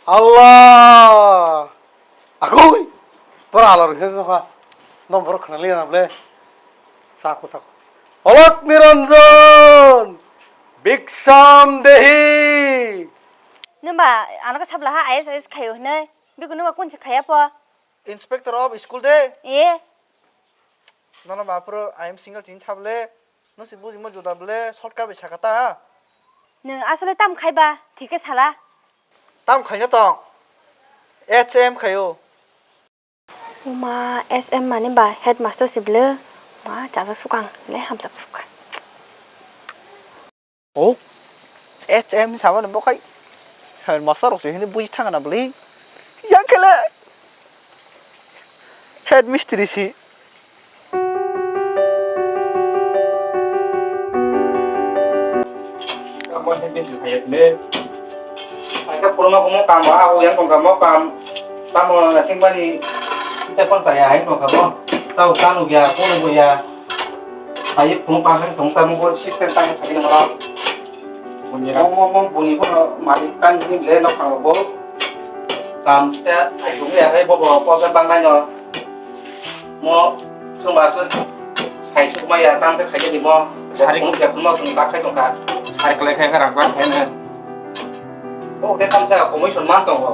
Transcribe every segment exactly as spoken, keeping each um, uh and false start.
Allah! Agoi! Bora alor hingke nokha. Nom borok khna liya na ble. Sako, sako. Olok Niranjan! Biksam Dehi! Nungba, ano ka sabla ha I S, I S khayo hinui. Bikunu ba kunchi khaya po. Inspector of school de? Eh. Nono ba phuru I am single chini sable. Nung si bujimo juda ble, shortcut bai sakha ta. Nung asole tam khai ba, thike sala. Tam khaino tong. H M khayo. Uma S M mani ba headmaster si ble. Ma chajak sukang, le hamjak sukang. Oh, H M sama ni bokai. Headmaster rok si hini buji thang na bli. Yang kele. Head mistri si. Kaisa puruma kumu kam ba, abu yang tong kamo kam. Tamo na sing bani. Kita pon saya hai tong kamo. Tau tanu ya, pun bu ya. Hai pun pa hai tong kamo bo system tang hai na mara. Mo, mo, mo, buni ko malik tan ni le no kamo bo. Kam te ai tong ya hai bo bo ko sa bang nai no. Mo sumba se sai suk ma ya tam te khai ni mo. Sari kung se mo sung ta khai tong ka. Sari kle khai ka rak ba khai na. O te tam sa commission man tong ko.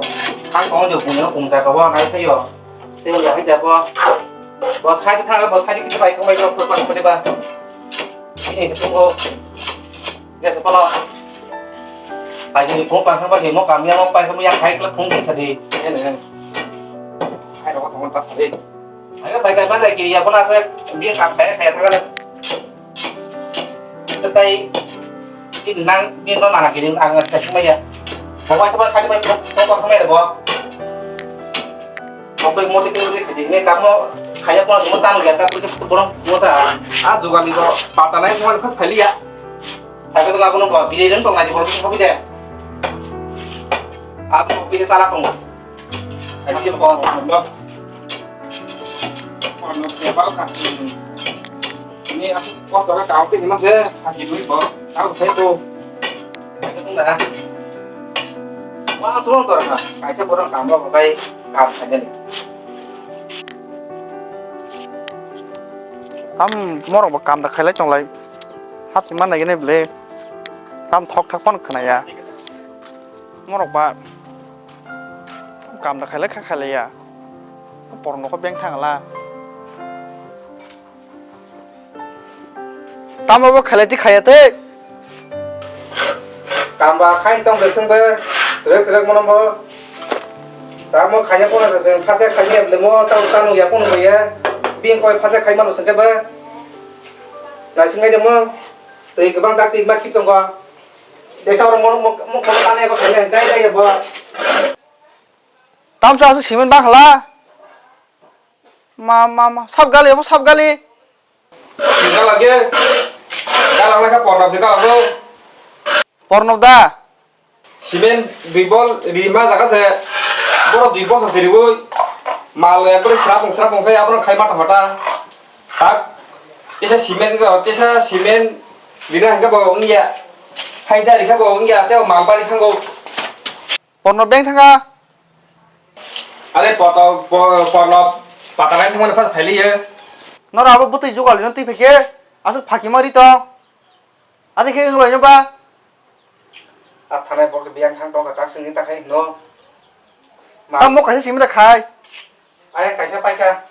Thang tong jo buni no kung ja ka wa nai khai yo. Te ya hai ja ko. Bo sai ta thang bo sai ki bai ko bai ko ko ko de ba. Ni ko. Jesa pala. Pai ni phone pa sa ba ni mo kam ya mo pai mo ya khai kla phone sa di. Hai ro ko ta sa di. Hai pai ka ba ki ya pona sa bi kam khai khai ta. Sa tai ki nang bi no na ki ang ta sa ya. Mo pai sa ba sa di pai phone pa sa mai bo. Mo pai mo te ki ni ta mo khai ya pona mo ta ya ta ko mo ta. A jugali ro pa ta nai mo pas phai ya. Tapi tu aku nampak, bila dia nampak ngaji kalau kita tidak. Aku pilih salah kamu. Aji ko no. Ko no ke bal ka. Ni aku kos orang kau ke mana se? Aji dulu ko. Aku saya tu. Aku tu dah. Wah, suruh tu orang. Kaisa orang kamu pakai kam saja ni. Tam morok bo kam da khailai tonglai. Hapsi man nai ble. Tam thok thak phano khwnaya. Morok ba kam da khailai kha khailaiya. Porno ko beng thangla. Tamo bo khailai ti khaya te. Kamba khain tong de sung be, trek trek mono bo. Tamo khaina kono de sung, phate khaina ble mo, tamo tamo ya kono bo ya. Bing koi phate khai mano sung ke ba. Nai sung ngai de mo. Tei kebang tak ti ma khip tong ko. Desa orang mo mo mo mo tane ko khaina dai dai ya bo. Tamsa aswk cement bang hala. Ma, ma, ma, sab gali, abo sab gali. Singka lage. Galang lekha pornab singka lago. Pornab da. Cement dui bol rima jaga se. Boro dui bosa se riwi. Mal ekbare srapung srapung khai abono khai mata hota. Tak. Tesa cement ga, tesa cement rina hingka bo wngya. Hai jari kha bo wngya, tei mal bari thango. Porno beng thanga. Are poto, po-, porno pata nai thangmani phas phailiya. Noro abo bwtwi jugal rino twi phaikhe, aswk phakima ri tong. Adi khe wnglaino ba? A thanai bok biyang thang tong kha, tak singni takhai hino. Ma- Tamo kaisa simi da khai. Ayang kaisa paikha.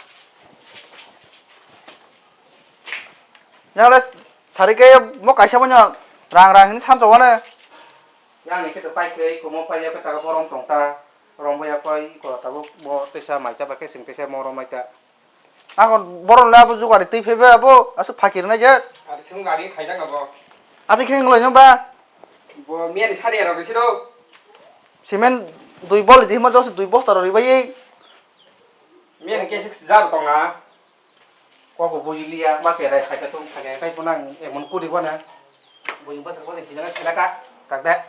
Yale sari khe mo kaisa bono rang rang hini samsa wane. Yang ni khe to pai khe komo pai ya khe ta borom tong ta. Rom ya koi ko ta bo bo tesa mai cha ba khe sing tesa mo rom mai ta. Ako borom le abo jugari twi phai ba abo aswk phakir nai je. Adi sung gari khai jak na bo. Adi khe nglai no ba. Bo miya ni sari ya rok siro. Cement dui bol di hima jose dui bosta rok ribai. Miya ni khe sik jar tong na. Kok bo bujiliya, ma se rai khaika tum khaika kai puna emon kuri bona. Bujing basa basa kijana selaka, tak da.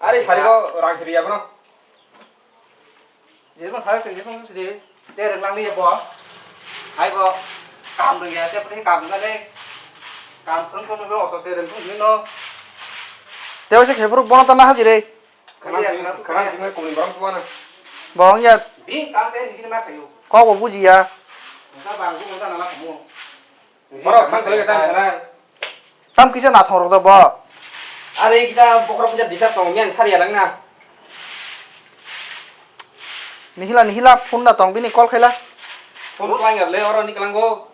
Are sari ko rang siri ya bono. Jebo sari ke jebo siri. Te rang lang liya bo. Ai bo. Kam ri ya, te puni kam na de. Kam phung phung bo oso se rang phung no. Te se khebru bono ta na hajire. Khana simi, khana simi kumi borok tuana. Bo wngya. Bini kam tei nini ma khayo. Kok bo bujiya. Nokha bang bu nokha nala khamu. Borok thang thoi ta sarai. Tam kisa nathong rok da bo. Are kita bokhorok kisa disap tong miyan sari alang na. Nihila, nihila, phone da tong bini call khaila. Phone klang ya le oro ni klang go.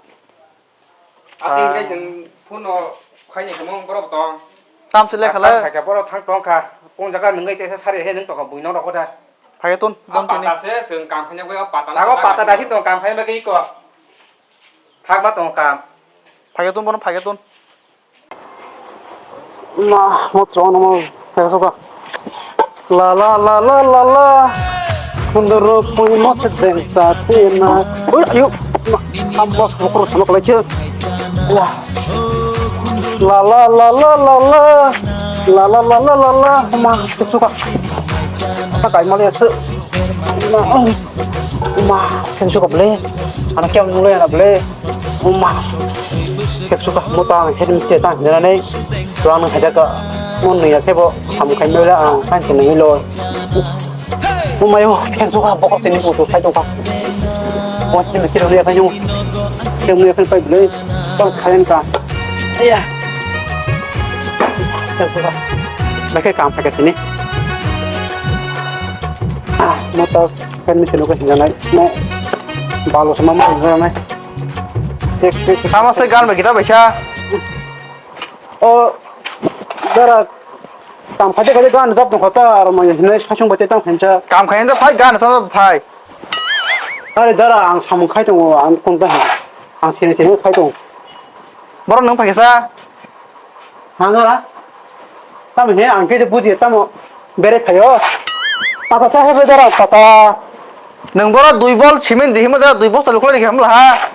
Ating Ah. Kai sing phone no khaini khamung borok tong. Tam se le khala. Kha kha borok thang tong kha. Kung jaga nung gai te sari he nung tong kha bui nong rok da. Phai ton, Ah, bong tini. Pata se sing kam khanya bai pata. Lago pata da hin tong kam khanya bai ko. Thak ma tong kam. Phai ton, bono phai ton. Ma, mo chong no mo, kaya soka. La la la la la la. Kunduru pui mo se deng sa ti na. Ui, ayo. Ma, am bos mo kuru sama kala che. Wah. La la la la la la. La la la la la la. Ma, kaya soka. Ta kai mo le se. Ma, oh. Ma, kaya soka ble. Ana kya mo le na ble. Uma. Keksuka mota ang head mistake tang hinani. Tuang nang hajaka. Mon nung ya kebo sam khai mela ang kan sini lo. Uma yo, keksuka bokok sini putu khai tongka. Mon sini mesti lo ya kan yung. Kemu ya kan pai beli. Tong kalian ka. Iya. Keksuka. Bake kam pakai sini. Ah, mota kan mesti lo kan hinani. Mo. Balu sama mo hinani. Tamo se gan bai kita baisa. O dara kam khaide khaide gan jab dong khata ar ma hinai sasung bai tang phensa. Kam khaide phai gan sa phai. Are dara ang samung khai tongo ang kon ta. Ang sini sini khai tongo. Borok nang phai sa. Hangara. Tamo he ang khe buji tamo bere phayo. Tata sa hebe dara tata. Nang boro dui bol cement di hima ja dui bosta lukhlai di hamla ha.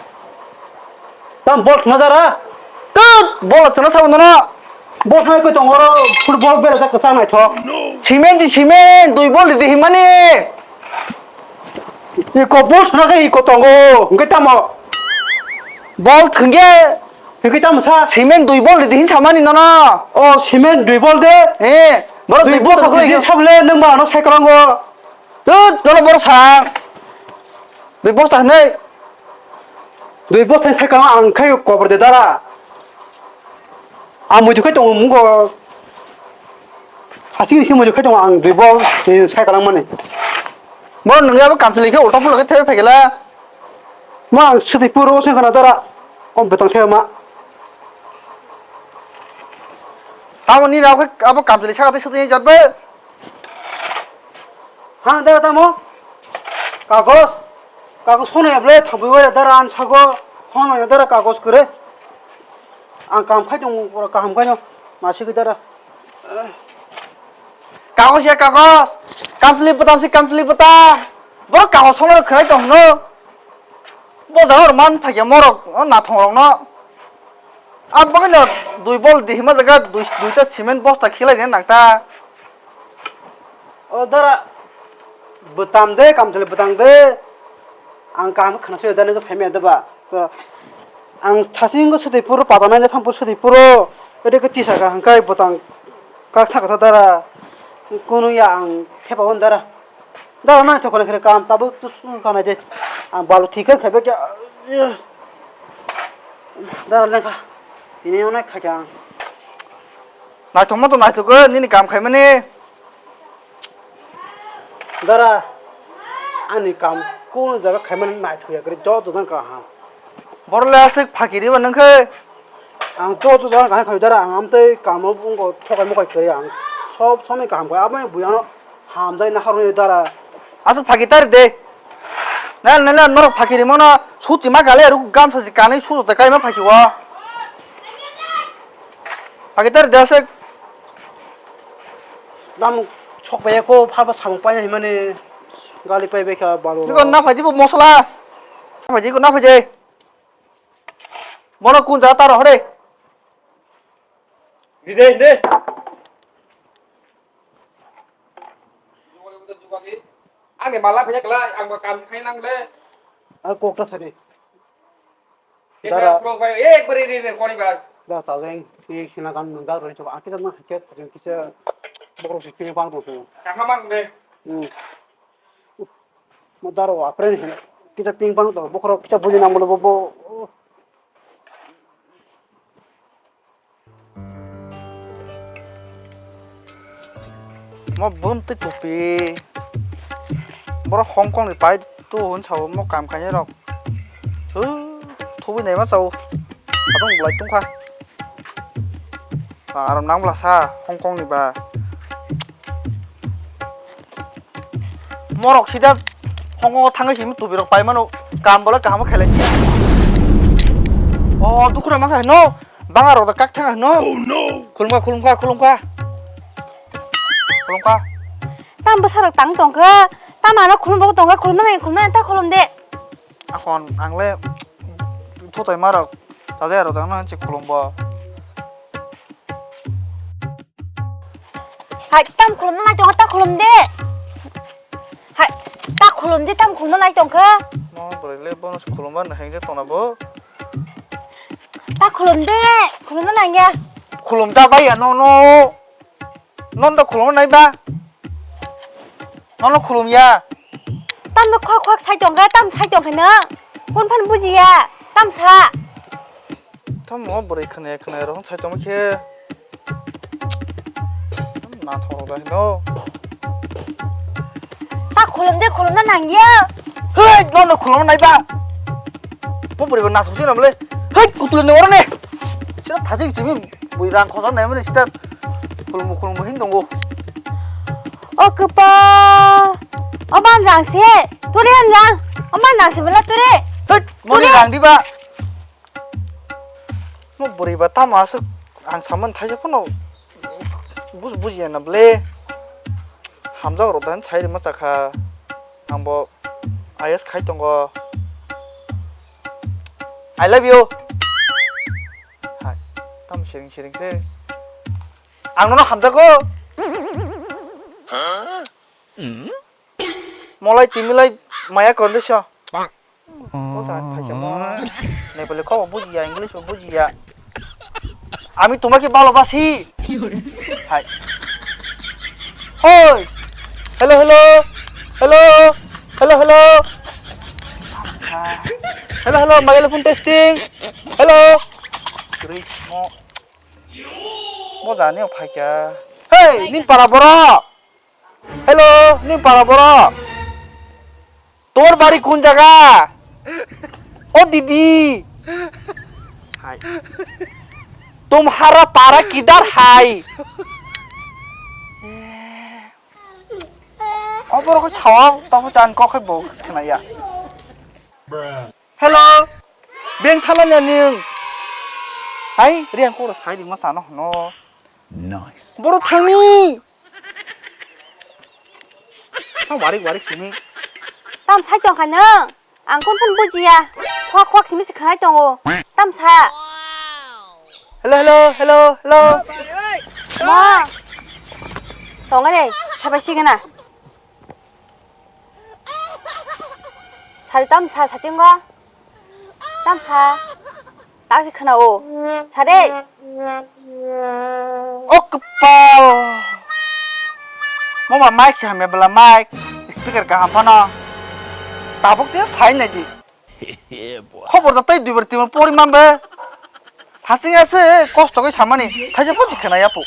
Tam bol khna dara. Tut bol khna sa nono. Bol khna ko tong oro football bere ja kwchang nai tho. Cement di cement dui bol di himani. Iko bol khna ke iko tongo. Ngai tamo. Bol khngge. Hwnkhe tamo sa? Cement dui bol ridi hin samani nono. O cement dui bol de? Eh, boro dui bol sa khwlai sable nang ba ano sai kwlango. Tut, nono boro sa. Dui bosta hwnwi. Dui bosta sai kwlango ang khai kobor de dara. Ang muitu khai tongo mungo. Hasing ni muitu khai tongo ang dui bol sai kwlang mani. Boro nungya bo kamchwlwi khe ulta phulo khe thai phai gela. Ma ang swtwi puro se khana dara. Om betang se ma. Abo ni rao khe abo kamchwlwi saka tei swtwi jat bai. Ha dara tamo. Kagos. Kagos hono ya ble thangwi wai dara an sago. Hono ya dara kagos kre. Ang kam khai tong pura kaham khai no. Ma se dara. Kagos ya kagos. Kamchwlwi bwtam se kamchwlwi bwtam. Boro kagos hono khwlai tong no. Bo jaga rok man phai khe morok, o nathong rok no. Ang bagwi no dui bol di hima jaga dui, duita cement bosta khilai ni nang ta. O dara bwtam de, kamchwlwi bwtam de. Ang kaham khwna swi da nang sai maya da ba. Ang thasing go swtwi phuru pata nai thang phuru swtwi phuru. Ede ke tisa ka hangkai bwtam kak thaka dara. Kunu ya ang thepa on dara. Dara nai thokna khere kam tabuk tu su kana je. Ang balu thik khe khaiba kya. Dara lengkha. Tini onai kha kya. Naithok ma to naithok nini kam khaimani. Dara ani kam kono jaga khaimani naithok ya kre joto jang kaham. Borok le aswk phakiri ba nung khe. Ang joto jang kaham khaimani dara ang amtwi kamo wngkha thokai mokai kre ang sob somoi kaham khe abo buyano. Hamjai na haroni dara. Aswk phaki tari de. Nal nal norok phaki rimano suchi ma gale ruk gamsa si kanai sujo ta kaima phaki o. Phaki tari de aswk. Dam sok bai ko phalba samung pai himani gali pai bai kha balo. Niko na phaji bo mosola. Na phaji ko na phaji. Mono kun ja taro hore. Dide, dide. Ang ni mala phanya kala, ang bo kam khai nang le. Ang kok ta sani. Dara. Ek bari ri ri koni bas. Da ta jeng, ki khina kan nang da roi choba. Ang kisa ma khe, kisa. Bokrok se ping pang tong se. Kama mang de. Hmm. Mo daro apre ni. Kita ping pang to. Bokrok kita buli nang bolo bo. Mo bun twi tupi. Boro Hong Kong ni pai tu hwn sao mo kam khainai rok. Thu, thubui naima chao. Adong bulai tungkha. Aram nang bla sa Hong Kong ni ba. Morok sida Hong Kong thangwi simi tubi rok pai mano. Kam bola kaham khelai. Oh, dukura ma khai no. Banga rok da kak thang no. Khulumkha, khulumkha, khulumkha. Khulumkha. Tam bwsa rok tang tongkha. Tam ano khulum rok tongkha, khulum nang, khulum nang, ta khulum de. Akhon ang le thotai ma rok. Sajai rok tang no hanchi khulum bo. Hai, tam khulumna nai tongkha, ta khulum de. Hai, ta khulum de, tam khulumna nai tongkha. No, bwrwi le bono se khulumma no hengje tongna bo. Ta khulum de, khulumna nai ya. Khulum ja bai ya no, no. Non da khulumna nai ba. Nono khulum ya. Tam no khwak khwak sai tongkha, tam sai tongkha no. Kun phan bujiya, tam sa. Tamo bwrwi khwnaya khwnaya rw sai tongma khe. Nathok rok da hino. Ta khulum de khulumna nangya. Hei, nono khulumna naiba. Bo bwrwi bo nathok se namle. Hei, kutul ne oro ne. Sira thajik simi bui rang khosa naimani sita khulumbo khulumbo hin tongo. O kwpal. O man rang se. Turi han rang. O man rang se bela turi. Hei, moni rang diba. Mo bwrwi ba tamo aswk ang saman thaisa phano bus-, bujiya na ble. Hamjak rok dan sai rima chakha. Ang bo I S khai tongo. I love you. Hai, tamo siring siring se. Ang nono hamjago. Molai timilai maya kondisyo. Posa phaisa mo. Nepali kok bujiya, English bo bujiya. Ami tuma ki balo basi. Hai. Hoi. Hello, hello. Hello. Hello, hello. Hello, hello, mobile phone testing. Hello. Rich mo. Bo jani o phaikya. Hey, ning para boro. Hello, ning para boro. Tor bari kun jaga? O didi. Hai. Tumhara para kidar hai? Oboro ko chawa, tamo chan ko khai bo khna ya. Hello. Beng thala na ning. Hai, riang ko sai di ma sano no. Nice. Boro thangni. Tang warik warik sini. Tam sai tong kha nang. Ang kun phan bujiya. Khwak khwak simi se khanai tongo. Tam sa. Hello, hello, hello, hello. Ma. Tong re, sabai sigana. Sari tam sa sachingo. Tam sa. Tak se khana o. Sare. O kwpal. Mo ba mic se hamya bwla mic. Speaker kaham phano. Tabuk te sai nai di. Khobor da tei duibar tibar pori man be. Hasing ase kosto kai samani. Thaisa pon se khana ya po.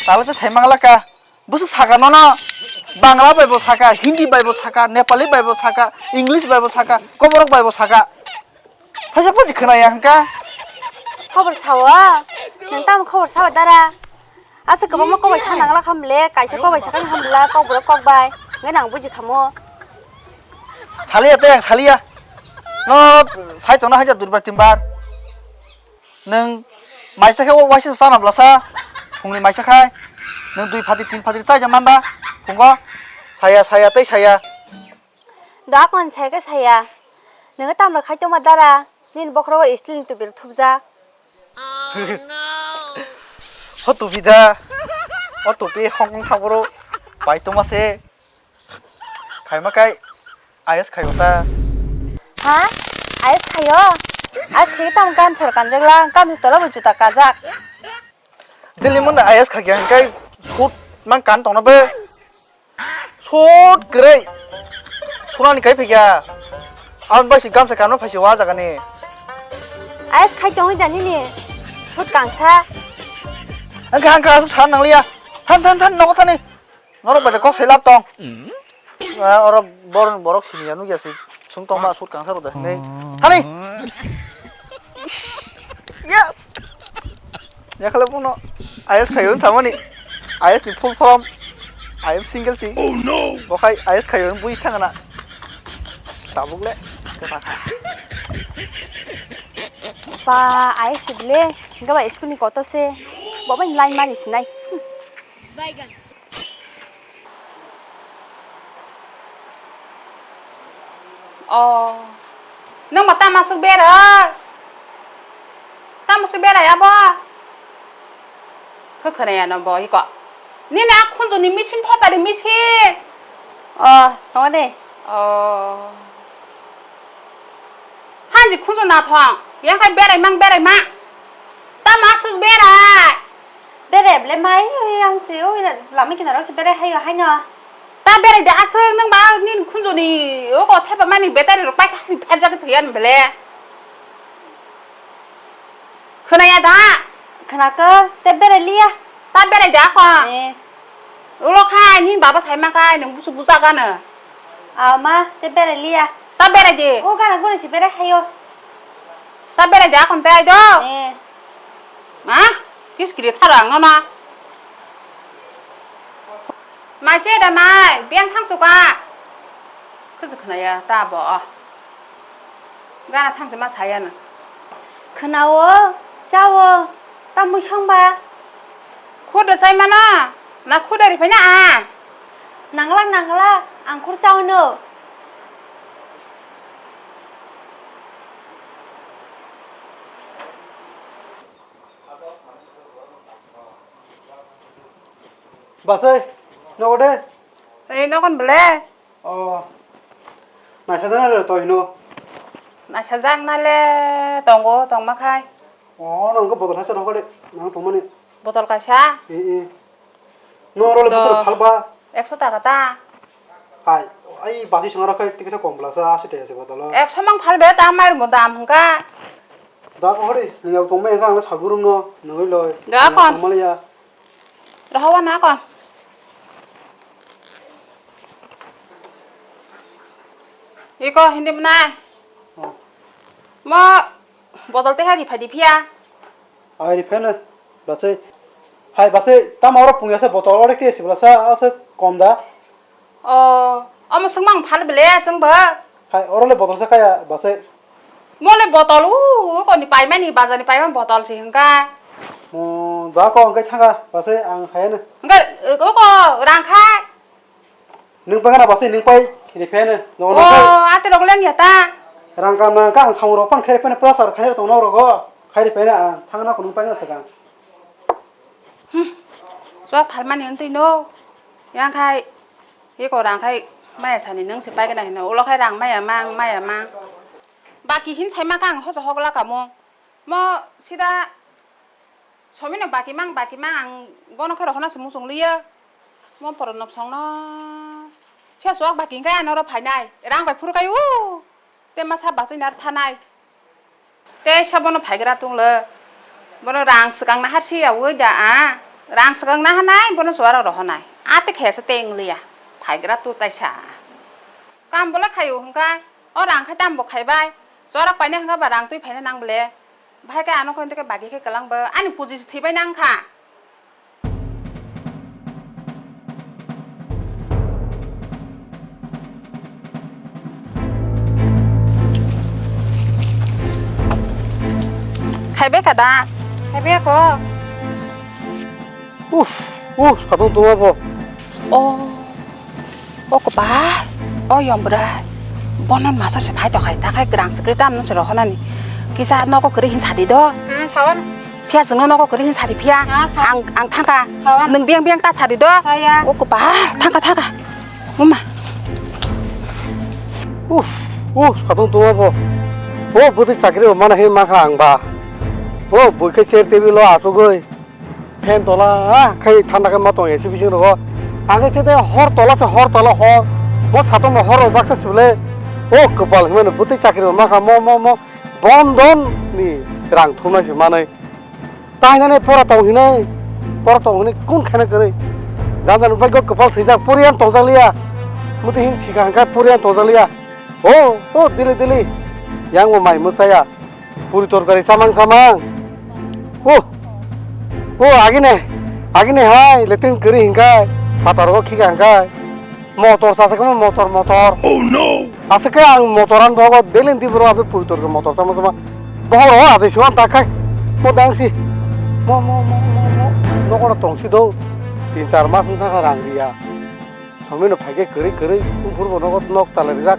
Tala se sai mangla ka. Bwswk saka nono Bangla bai bo saka, Hindi bai bo saka, Nepali bai bo saka, English bai bo saka, koborok bai bo saka. Thaisa poji khwnaya hwnkha. Khobor sao? Nwng tamo khobor sao dara? Asa kwbangma kok bai sana nangla khamle, kaisa kok bai sakha hamla, kok borok kok bai. Ngai nang buji khamo. Saliya tei ang saliya. No sai tongna haja durbar timbar. Nwng maisa khe o waisa chana bwlasa, phungni maisa khai, nwng dui phati tin phati chaija manba, phungo saya, saya tei saya. Da kon saya khe saya. Nwng tamra khai tongma dara, nini bokhorogo steel ni tupi rok thupjak. Ho tupi da, o tupi hongkong thaboro pai tongma se. Khaima kai I S khaio ta. Ha? I S khaio? I S khaio tamo gamsa rok kanjak la, gamsa tola bo juta kajak. Delhi munda I S khakya hingkai sut mang kan tongna be. Sut kwrwi. Sunani kai phikya. Ang bai si gamsa kanma phaisi wa jaga ni. I S khai tongwi jani ni. Sut kangsa. Angkha angkha asuk san nangliya. Than than than nogo thani. Norok bai kok sai lab tong. Ah, oro bor borok sini ya nugya si. Sung tong ma sut kangsa rode. Nei. Thani. Yes. Yakhale bono I S khayo samani. I S ni full form. I am single si. Oh no. Bokhai I S khayo bui thangana. Tabuk le. Ba, I S le. Gaba school ni koto se. Bobai line mari sinai. Oh. Nang ma tama suk bera? Tama suk bera ya bo? Khe khana ya no bo iko. Nini a khunju ni misin pha pari misin. Oh, tong de. Oh. Hanji khunju na thong. Yang kai berai mang berai ma. Tama suk berai. Bere ble mai oi ang se oi lama kinaro se bere hayo haino. Ta berai de aswk nwng ba nini khunjoni ogo thepa mani betari rok paikha ni pherjak thwiyan bele. Khwnaya da? Khwnakhe te bere liya. Ta berai de ako? Eh. Ulo khai nini baba sai ma khai nwng busu busa gana. Ama te bere liya. Ta berai de? O gana gori se bere hayo. Ta berai de akon te ai do? Eh. Ma, kis kiri tharo ang no na. Mai se da mai, biang thang suka. Kis khna ya ta bo. Gana thang se ma saya na. Khna o, cha o, ta mui song ba. Khur da sai ma na, na khur da ri phai na a. Nanglak nanglak, ang khur cha o no. Basai, nogo de? Ei, nogon bele? Oh, naisa jana re to hino. Naisa jak na le tongo, tongma khai. Oh, nang ko botol hasa rokho de, nang tongmani. Botol kaisa? Eh, eh. No, oro le botol phalba. Ekso taka ta? Hai, ai basi sanga rokhe tikisa kom bla sa, asi te se botol. Ekso mang phalbe ta mai mo dam hwnkha. Da ko hori, nang tong mai hwnkha ang sagurung no, nang loi. Da kon. Tong maliya. Rahawa na kon. Iko hindi mnai. Oh. Mo botol te hari phadi phiya. Ai ri phene, basai. Hai, basai, tamo oro pungya sa botol oro ke sibla sa, asa kom da. O, omo swngmang phal bele swng ba. Hai, oro le botol sa kaya, basai. Mo le botol, u, u, ko ni paimani, bazar ni paimani botol si hwnkha. O, da ko hwnkhe thanga, basai ang hai na. Hwnkhe, u, ko rang kha. Nwng pai gana basai nwng pai khiri phene. O, ate rok leng ya ta. Rang kam nang ka ang samung rok pan khairi phene plus ar khairi tong nok rogo. Khairi phene ang thang na kunung pai na sakang. Hmm. Chwk phalmani wngtwi no. Yang khai eko rang khai maya sani nwng se pai gana hino. Ulo khai rang maya mang maya mang. Baki hin sai ma kang hoso hok la kamo. Mo sida Somino bakimang, bakimang ang bono khe rohorna se muchung liya. Mo poro nopsongno se suak baki hwnkhe ano oro phainai. Rang bai phuru kai u. Te masa bachai nar thanai. Te sa bono phaigra tunglo. Bono rang swkang nahar si ya ui da a. Rang swkang nahanai bono suara rohonai. A te khe se te wng liya. Phaigra tu tai sa. Kam bole khaio hwnkha. O rang khai tamo bo khaibai. Suara painai hwnkha ba rang twi phaina nang bole. Bahai khe ano khe bagi khe kwlang bo ani puji se thwibai nang kha. Khaibai kha da? Khaibai ko. Uf, uf, satung tungma bo. Oh. O kwpal, o yom bwrwi, bono masa se phai tongkha, ta khai kwrang se kwrwi tamo se rohornani. Kisa nogo kwrwi hin sadi do. Hmm, sawan. Phiya chwngno nogo kwrwi hin sadi phiya. Ah, sawan. Ang, ang thangkha. Sawan. Nwng biyang biyang ta sadi do. Saya. O kwpal, thangkha, thangkha. Mama. Uf, uf, satung tungma bo. O bwtwi chakri bo mana hin mankha ang ba. O bui khe chair table o achugwi. Phen tola, ah, khai thanda khe ma tong A C bising rogo. Ang khe sete hor tola se hor tola hor. Mo satung no hor rok baksa sibole. O kwpal hwnmano bwtwi chakri rok ma kha mo, mo, mo. Bondon ni rang thumnai se manai. Tainani pora tong hinai. Pora tong hinai kun khana kwrwi. Jan jan bai go kwpal swijak poriyan tong jak liya. Muti hin sika hangka poriyan tong jak liya. O, o, dili, dili. Yang bo mai mwsaya. Puri torkari samang samang. Oh. Oh, agine. Agine hai, letin kiri hingkai. Patar go khika hingkai. Motor sa sakma motor, motor. Oh no. Asake ang motor an bogo belin di bro abi puri torkari motor sama sama. Bohor ho ate suan takai. Mo dang si. Mo, mo, mo, mo, mo. Nokora tong si do. Tin char mas wngkha rang riya. Somino phaikhe kwrwi kwrwi, umphurbo nogo nok tala rijak.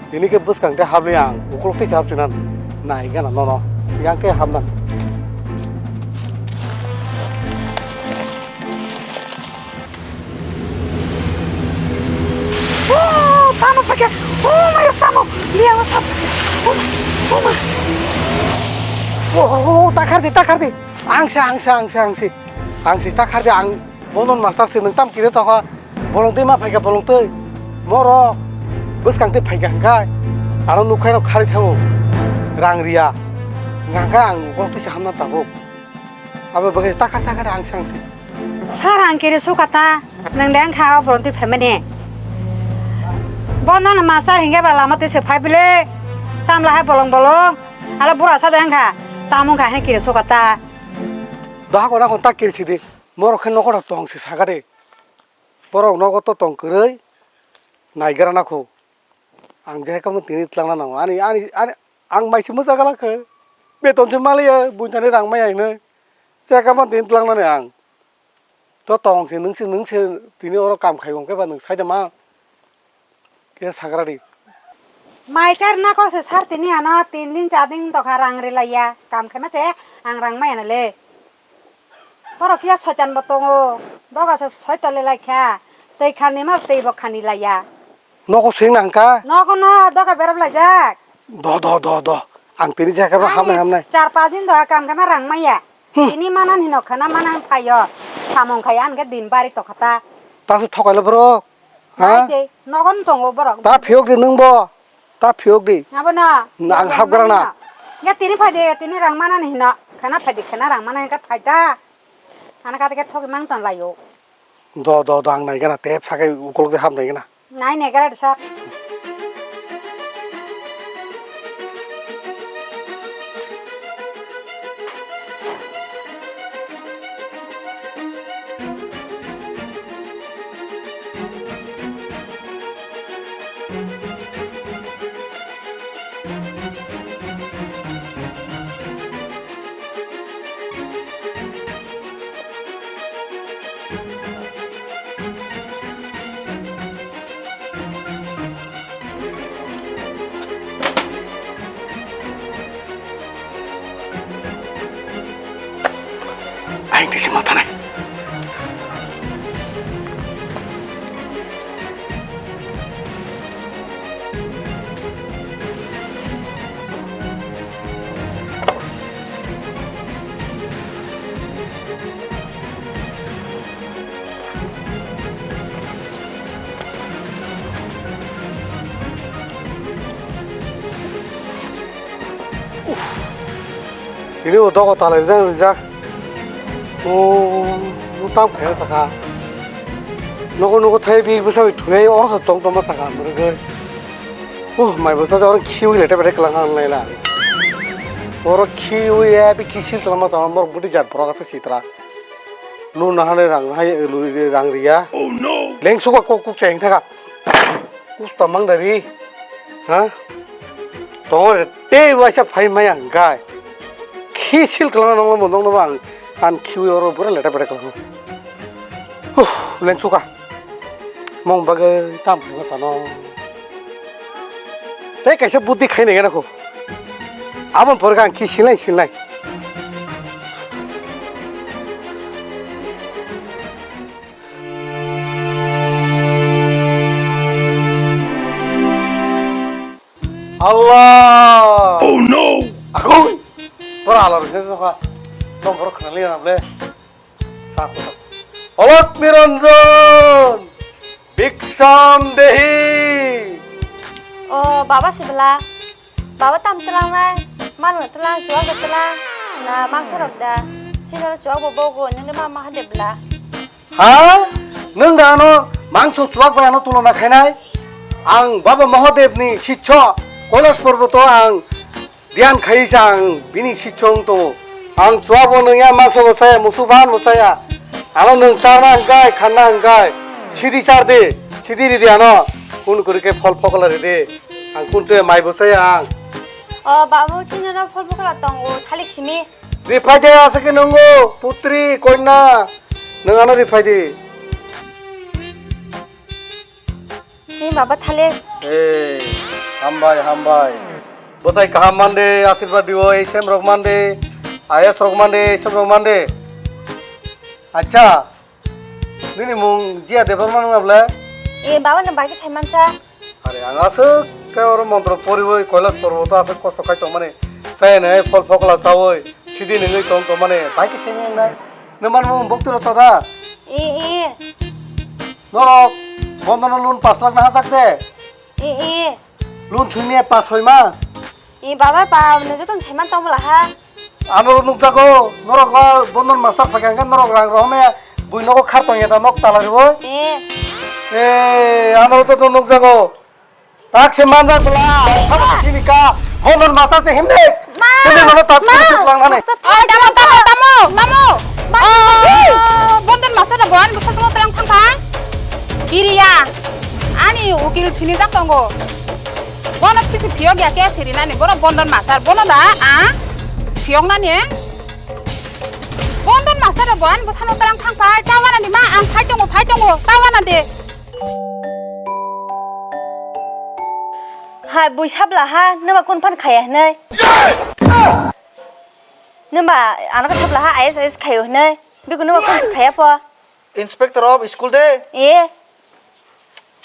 Tini khe bwskang tei habli ang ukulok tei chap chwna nai gana nono. Yang khe habna. Oh, tamo phaikhe. Oh, my God, tamo. Liya, what's up? Oh, my. Oh, my. Oh, oh, oh, takhar di, takhar di. Ang se, ang se, ang se, ang se. Ang se, takhar di, ang. Bonon master se nwng tam kire tokha. Bolong twi ma phaikha bolong twi. Moro bwskang twi phaikha hwnkhe ano nukhaino kharwi thango. Rang riya. Hwnkhe ang ukulok twi se hamna tabuk. Abo bagwi takhar takhar ang se ang se. Sir, ang kiri sukata. Nwng de wngkha o bolong twi phaimani. Bonono master hwnkhe ba lama twi se phai bile. Tamla hai bolong bolong. Hala bura sa de wngkha. Tamo wngkha hwnwi kiri sukata. Doha kona kon ta kiri sidi. Borok khe nogo rok tong se sakha de. Borok nogo to tong kwrwi naigra nakho. Ang je kamo tini twlangna nango. Ani, ani, ani, ang mai se mwchagala khe. Beton se maliya, buinani rang maya hinwi. Je kamo tini twlangnani ang. To tong se, nwng se, nwng se tini oro kam khai hwnkhe ba nwng sai da ma. Khe sagra di. Mai char na ko se sar tini ano tin din char din tokha rang ri laiya. Kam khe ma che ang rang maya na le. Borok ya soitan bo tongo. Doga se soi tole lai kha. Tei khani ma tei bo khani laiya. Noko seng nang ka? Noko no doga berap lai jak. Do, do, do, do. Ang tini je khe ba hamnai hamnai. Char pas din doga kam khe ma rang maya. Hmm. Tini manan hino khana manan phaio. Samung khai an khe din bari tokha ta. Ta su thokai le borok. Ha? Nai de, nogon tongo borok. Ta phiyok di nwng bo. Ta phiyok di. Abo na. Na, ang hap gra na. Ya tini phai de, tini rang mana ni hino. Khana phai de, khana rang mana ka phai da. Ana ka de thogi mang ton layo. Do, do, do, ang nai gana tep sakai ukolok de hap nai gana. Nai ne gra de sir. Aing tisi mathanai. Tini bo dogo talai rijak rijak. O, o tam khaina sakha. Nogo nogo thai bi bwsa bai thunai oro tong tongma sakha mwrwgwi. O mai bwsa oro khiwi lete bete kwlangkha naila. Oro khiwi ya bi kisil kwlangma sakha borok bwtwi jat borok asa sitra. Luna hane rang hai lwi rang riya. Oh no. Lengsuka kok kuk cheng thaka. Usta mang dari. Ha? Tongore tei waisa phai maya hwnkhe. Khisil kwlangna nongno bo nongno bo ang, ang khiwi oro pura leta peta kwlango. Huh, lengsuka. Mong bagwi tam khaima sano. Tei kaisa buddhi khainai gana kho. Aboni pore khe ang khi silnai silnai. Allah! Oh no! Agoi! Pura Allah rwkhe nokha. Tong borok khna liya nang le. Olok Niranjan, Biksham Dehi. O baba sibla, baba tam twlangnai, mano twlang, chuwak da twlang, na mangso rok da, sinoro chuwak bo bogo, nini ma ma hade bla. Ha? Nwng da ano mangso chuwak bai ano tulona khainai? Ang Baba Mahadev ni sitso Kailas Parbato ang dhyan khai sa ang bini sitso wng tongo. Ang chuwak bo nwngya, mangso bo chaya, musuk bahan bo chaya. Ano nwng charna hwnkhe, khanna hwnkhe, sidi char di, sidi ridi ano. Kun kwrwi khe phol phokla ridi. Ang kun twi mai bo chaya ang. O babu, chini no phol phokla tongo, thalik simi. Riphai de aswk khe nungo, putri, koina. Nwng ano riphai di. Ni baba thale. Ei, hambai, hambai. Bwtai kaham mande, asirwad diwo, H M rok mande, I A S rok mande, H M rok mande. Acha, nini mung Jia Debbarma nung na ble? E, baba no bai khe saimansa. Are, ang aswk khe oro montro poriwi Kailas Parbato aswk kosto khai tongmani. Chaya nai phol phokla chawi, sidi nungwi tong tongmani. Bai khe saimanya nai. Nwng manmung bokti rok ta da? E, e. Norok bondono loan pash lakh na hachak de? E, e. Loan thwngni pas soi mas? E, baba, pa, nwng joto thaiman tong bwla ha. Ano nukjago, norok o Bondon master phai kha hwnkhe norok rang rohornai, bui nogo khar tongya da nok tala rwo. E. E, ano to nukjago. Tak se manjak bwla, sabo sini ka, Bondon master se himde. Ma! Himde nono tak Ma! Sini lang nani. Oi, tamo, tamo, tamo, tamo. Oh, Bondon master da bo ani bwsa sungo terang thang thang. Kiriya, ani ukil sini jak tongo. Bono kisi phiyok ya khe sirinani, bono Bondon master, bono da, a? Phiyok nani? Bondon master bo ani bwsano terang thang phai, tawana ni ma, ang phai tongo, phai tongo, tawana de. Hai, bui sabla ha, nwma kun phan khaya hinai? Nwma, ano khe sabla ha, I A S, I A S khayo hinai? Bikun nwma kun khaya po? Inspector of school de? E.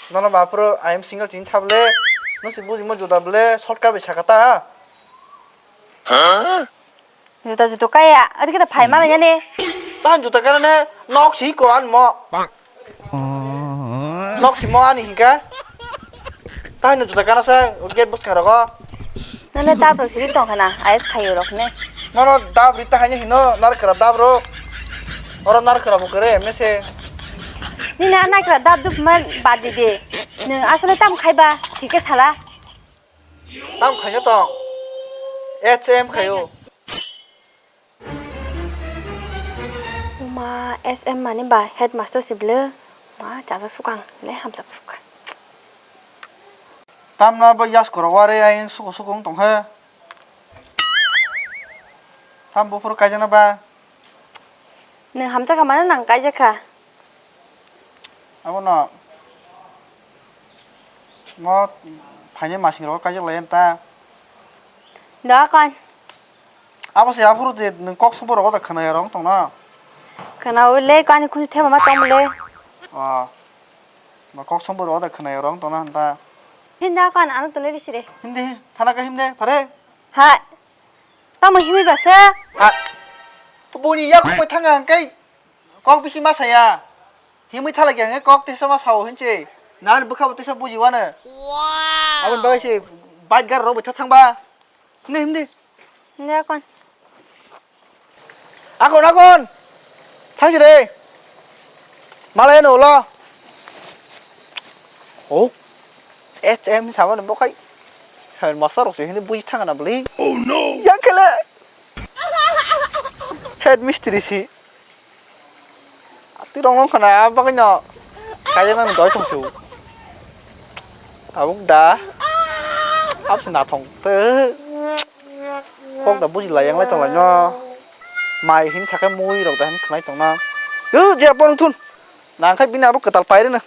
Nono bapro, I am single chini sable. No si buji mo juda ble, shortcut bai sakata. Juda juda kaya, adi kita phai mana ya ne? Tahan juda kana ne, nok si ko an mo. Nok si mo ani hingka. Tahan juda kana sa, gate bus karo ko. Nana dab rok siri tong khana, I A S khayo rok ne. Nono dab rita haino hino narkra dab rok. Oro narkra bo kere mese. Nini a narkra dab dub ma bad di de. Nwng asole tam khaiba, thik khe sala. Tam khaino tong. H M khayo. Uma S M mani ba headmaster si ble. Ma chajak sukang, le hamjak sukang. Tamna bo yas korok wari ayang suku suku wng tong khe. Tam buphuru kaijakna ba? Nwng hamjakha mano nang kaijakha. Abono mo phaini masing rogo kaijak lai ta. Da kon. Abo se aphuru je nwng kok sobo rogo da khwnaya rong tongna. Khwnawi le kani khunju thema ma tong le. Ah. Ma kok sobo rogo da khwnaya rong tongna hanta. Hinda kon ano tole risire. Hindi thana ka himde phare. Ha. Tamo himwi basa? Ha. Boni yak khoi thanga hwnkhe kok bisi ma saya. Himwi thala khe hwnkhe kok tesa ma sao hinche. Nan bwkha bo tesa buji wano. Wow. Aboni bagwi se bike gar rok bai thangba. Himdi himdi. Himdi akon. Akon akon. Thangsi re. Malai no ulo. Oh. H M sama ni bokai. Headmaster rok se hini buji thanga na bli. Oh no. Yang kele. Head mistri si. Ati rong rong khana bagwi no. Kaya na doi song su. Tabuk da. Ap se na thong te. Kok da buji lai yang lai tong lai no. Mai hin sakhe mui rok da hin khnai tong na. Tu je pon thun. Nang khai bini abo kwtal pai rwna.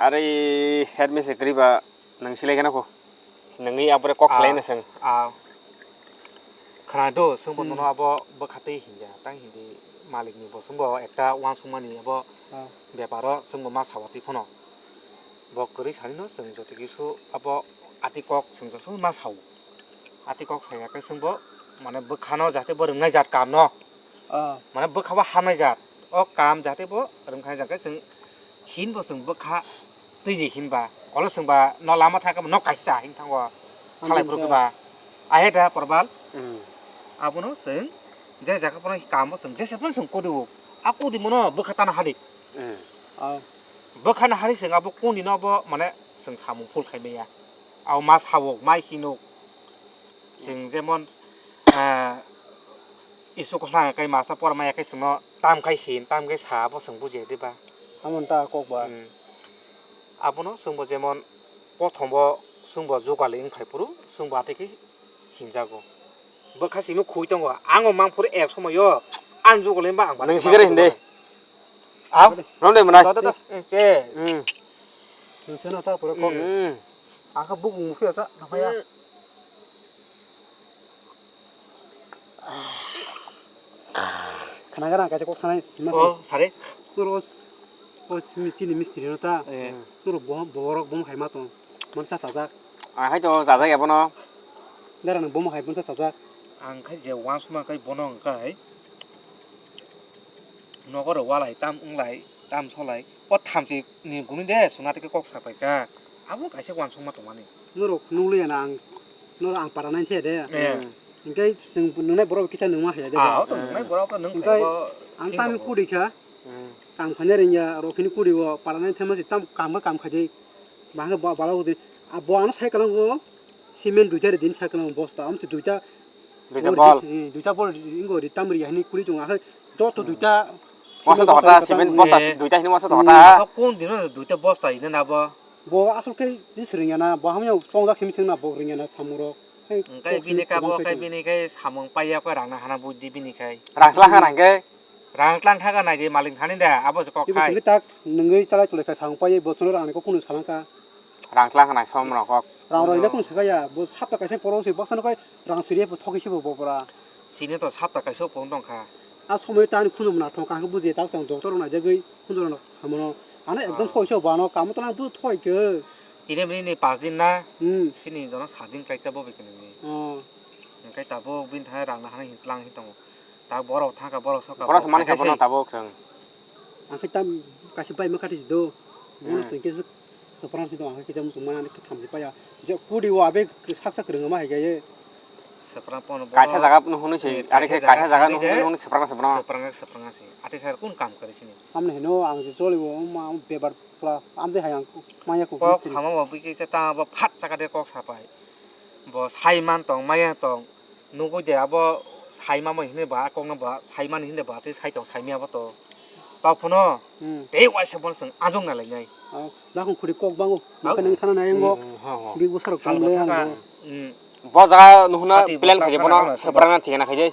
Are head miss kwrwi ba nwng silai kheno kho. Nungwi abore kok Ah, salai na swng. Ah. Khna do, swng bo Hmm. nono abo bwkha twi hinya, tang hindi malik ni bo swng bo ekta uansukmani abo Ah. beparo swng bo ma sawatwi phano. Bo kwrwi sani no swng joto kisu abo ati kok chwng joto ma sao. Ati kok saya khe chwng bo mane bwkhano jate bo rwngnai jat kamno. Ah. Mane bwkha bo hamnai jat. O kam jate bo rwngkha jat khe chwng hin bo chwng bwkha twi je hin ba. Olo chwng ba no lama thang khe no kaisa hin thango. Khalai phuru khe ba. Ahe da Probal. Hmm. Abono chwng je jaga phano kam bo chwng jese phano chwng kodi o. A kodi mono bwkha tana hadi. Hmm. Ah. Bwkha na hari chwng abo koni no bo mane chwng samung phul khai maya. Au ma sawok, mai hinuk. Chwng jemon, ah, isuk khwlai kai masa por maya kai chwngno tam kai hin, tam kai sa, bo chwng buji di ba. Amon ta kok ba. Hmm. Abono chwngbo jemon, prothombo chwngbo jugali wng phai phuru, chwngbo atwi khe hinjago. Bwkha simi khui tongo, ango mang phuru ek somoyo, ang jugali ba ang. Nang sigare hindi. Au? Rom de mwnai. Da, da, da. Eh, che. Hmm. Nung seno ta pura kok. Hmm. Aka buk mukhe sa, na ya. Hmm. Khana gara kaisa kok sanai. Oh, sare. Noro, o simi chini mistri no ta. Eh. Noro bo, borok bom hai ma tong. Man sa sajak. Ah, hai to sajak ya bono. Dara nang bom hai bom sa sajak. Ang khai je wansuma kai bono ang kai. Nogo rok walai tam wnglai, tam solai. O thamchi ni guni de, swnga tike kok sapai ka. Abo kaisa wansukma tongmani. Norok nukliya na ang, norok ang para nai se de. Eh. Hingke chwng nungnai borok kisa nungma haya de. Ah, o to nungnai borok to nung Hingke phaibo ang tini tamo tongo. Kuri kha. Hmm. Tang phanya ringya, rok hini kuri o para nai thema si tam kam kam khaji. Bahai ba, bala udi. A bo ano sai kalang o cement duita ri din sai kalang bosta. Am si duita Duita bol, bol. Eh, duita bol ingo ri tam ri hani kuri tung akhai joto duita Wasa cement dohor ta, bosta cement bosta eh, duita hini wasa dohor ta. Bo kon dino duita bosta ina na bo. Bo asol khe ri sring ya na, bo hamya song jak simi sing na bo ring ya na samung rok. Hei, Engkai kok bini simi ka bo kobang kai khai bini kai samung paiya ko rang na hana budi bini kai. Rang sla kha rang ke. Rang tlang thaga nai di malik thani da, abo se kok Ibo khai. Simi tak nungui chalai tulai khai samung paiya bo chwng rang ni kok kunu salang kha. Rang tlang kha nai som rok kok. Rang rok ina kunu sakha ya, bo sapta kaisa poro se baksa no kai Rang suriya bo thok isi bo bobra. Sini to sapta kaisa phone tong kha. A somoi tani khunjom na thong kha buji tak chang doctor na jagwi khunjom na hamono. Ano ekdom Ah. thoi so bano kamo to na bu thoi ke. Tini bini ni pas din na. Hmm. Sini jono sa din kai ta bo bikini ni. Oh. Engkai tabuk bini thai rang na hana hin tlang hin tongo. Ta borok thang kha borok sok kha Borok borok samani kha khai bono khai tabuk chang. Ang khe tam kaisa bai ma kati do. Bono Hmm. sengke suk sopran sito ang khe kisa musung mana khe thamli paya. Je kudi o abe sak sak rwngma hai gaye. Sopran pono bo Kaisa jaga no hwnwi se, Eh, are khe kaisa kaisa jaga jaga no ni je hwnwi hwnwi sopran sopran. Sopran sopran se. Ate sar kun kam kare sini. Amne heno ang je choli o ma bebar pura amde hai ang maya ku Kok mistri. Sama bo bikisa ta bo phat jaga de kok sapai. Bo sai man tong maya tong. Nugui de abo saima mo hinui ba, kokno ba, saimani hinui ba, tei sai tong saimya bo to. Tao phano, Hmm. tei waisa bono chwng ajong na lainai. Oh, dakong khuri kok bango. Hao? Makhe nang thana nai ango. Hmm, hao, hao. Big boss rok Salbo tong le thaka, ango. Hmm. Bo jaga nuhuna Ati plan bo khai de thaka bono, na sebrang na thikana khai de.